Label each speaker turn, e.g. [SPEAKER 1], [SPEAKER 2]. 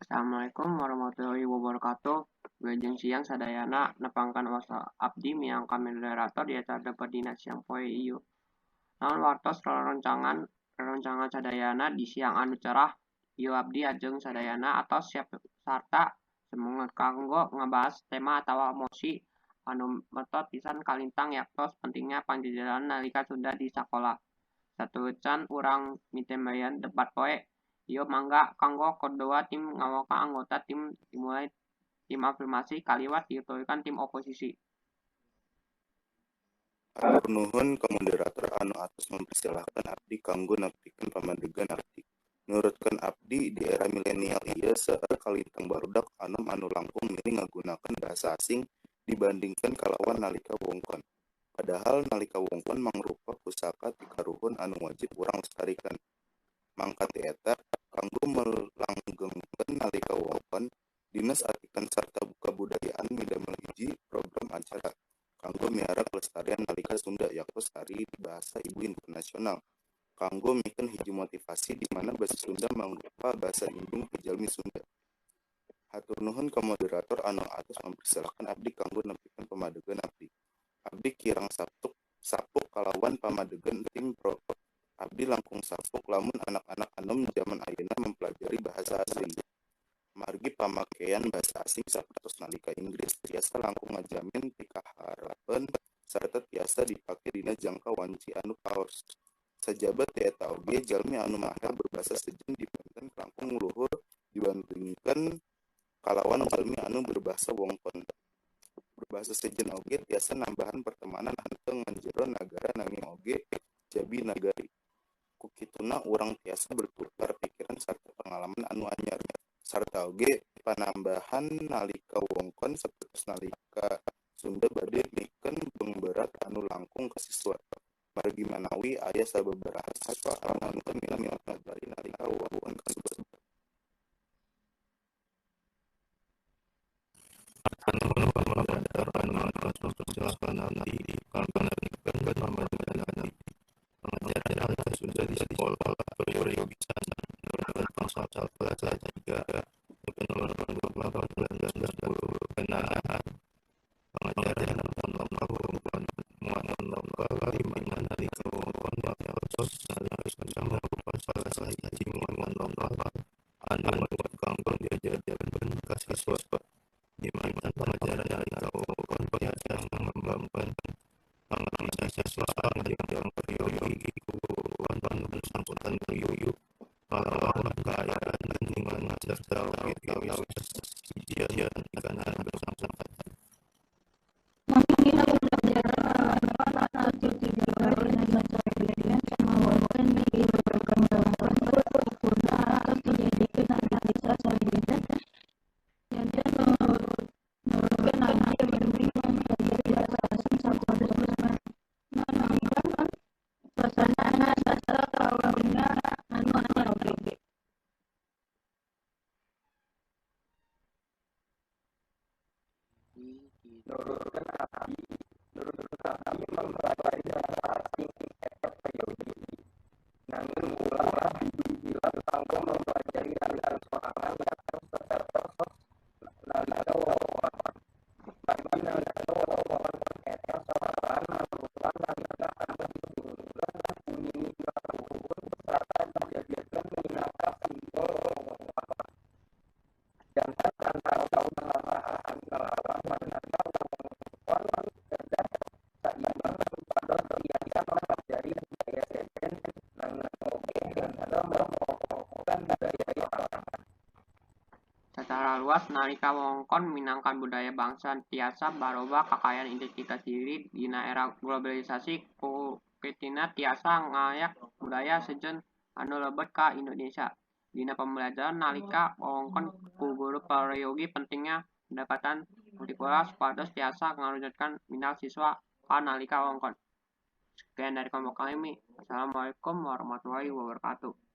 [SPEAKER 1] Assalamualaikum warahmatullahi wabarakatuh. Wilujeng siang sadayana, nepangkeun wasta abdi minangka moderator di acara debat dina siang poe ieu. Naon wartos rerencangan sadayana di siang anu cerah ieu? Abdi ajeng sadayana atos siap sarta semangat kanggo ngabahas tema atawa mosi anu metot pisan kalintang, yaktos pentingna pangjajaran nalika Sunda di sakola. Sateuacan urang mitembayan debat poe ieu, mangga kanggo kadua tim ngawakan anggota tim, dimulai tim afirmasi kaliwat dituluykeun tim oposisi.
[SPEAKER 2] Hatur nuhun ka moderator anu atos mempersilahkan abdi kanggo nepikeun pamadegan abdi. Nurutkeun abdi, di era milenial ieu seueur kalintang barudak anom anu langkung milih ngagunakeun bahasa asing dibandingkeun kalawan nalika wongkon. Padahal nalika wongkon mangrupa pusaka ti karuhun anu wajib urang lestarikan. Mangka ti eta, kanggo melanggengkeun nalika wongkon, Dinas Atikan sarta Kabudayaan midamel hiji program acara kanggo miara kelestarian nalika Sunda, yaktos Hari Bahasa Ibu Internasional, kanggo mikeun hiji motivasi di mana basa Sunda mangrupa basa indung pijalmi Sunda. Hatur nuhun ka moderator anu atos mempersilahkan abdi kanggo nepikeun pamadegan abdi. Abdi kirang sapuk kalawan pamadegan tim pro. Abdi langkung sapuk lamun anak-anak anom jaman ayeuna mempelajari bahasa asing. Margi pamakean bahasa asing sapertos nalika Inggris tiasa langkung ngajamin pikaharapeun sarta tiasa dipake dina jangka wanci anu paos. Sajaba ti eta oge, jalmi anu maher berbasa sejen dipanten langkung luhur dibandingkeun kalawan jalmi anu berbahasa wongkon. Berbahasa sejen oge tiasa nambahan pertemanan henteu ngan jero nagara nanging oge jabi nagari. Ku kituna urang tiasa bertukar pikiran sarta pengalaman anu anyar. Sarta oge panambahan nalika wongkon sapertos nalika Sunda bade mikeun beungberat anu langkung ka siswa. Margi manawi aya sababaraha siswa anu teu minat mempelajari nalika wongkon kasebut.
[SPEAKER 3] Hatur nuhun ka moderator anu atos mempersilahkan abdi kanggo nepikeun pamadegan abdi. Pangajaran nalika Sunda di sakola peryogi pisan. Nurutkeun pasal 3 2018 ngeunaan pangajaran tentang wongkon, muatan lokal di mana nalika wongkon yaktos nalika Sunda mangrupa salah sahiji muatan lokal anu wajib kanggo diajarkeun ka siswa. Di mana pangajaran nalika wongkon tiasa ngembangkeun pangarti siswa anu peryogi ku wongkon anu bersangkutan peryogi kalawan kaayaan lingkungan serta oge kawis hijian kana anu bersangkutan.
[SPEAKER 4] Mangga pembelajaran atos digawe dina sabagian tema wongkon di program wongkon pukuna atos dijadikeun nalika sadinten. Janten nurutkeun abdi, penting mempelajari bahasa asing sapertos menambah suasana sarta kawewenang anu anyar oge.
[SPEAKER 5] Nurutkeun abdi, mempelajari bahasa asing eta peryogi. Nanging ulah hilap kanggo mempelajari nalika sorangan yaktos sapertos nalika wewengkon. Margi nalika wewengkon eta sorangan mangrupa nalika anu dijunjung ku nini karuhun sarta dijadikeun minangka simbol wewengkon. Janten antara usahaan kalawan nalika wewengkon kedah saimbang supados tiasa mempelajari budaya sejen nanging oge henteu mempokohkeun budaya sorangan.
[SPEAKER 1] Sacara luas, nalika wongkon minangka budaya bangsa tiasa barobah kakayaan identitas diri dina era globalisasi, ku kituna tiasa ngayak budaya sejen anu lebet ka Indonesia. Dina pembelajaran nalika wewengkon ku guru peryogi pentingna pendekatan multikultural supados tiasa ngarujutkeun minat siswa ka nalika wewengkon. Sekian dari kelompok kami. Wassalamualaikum warahmatullahi wabarakatuh.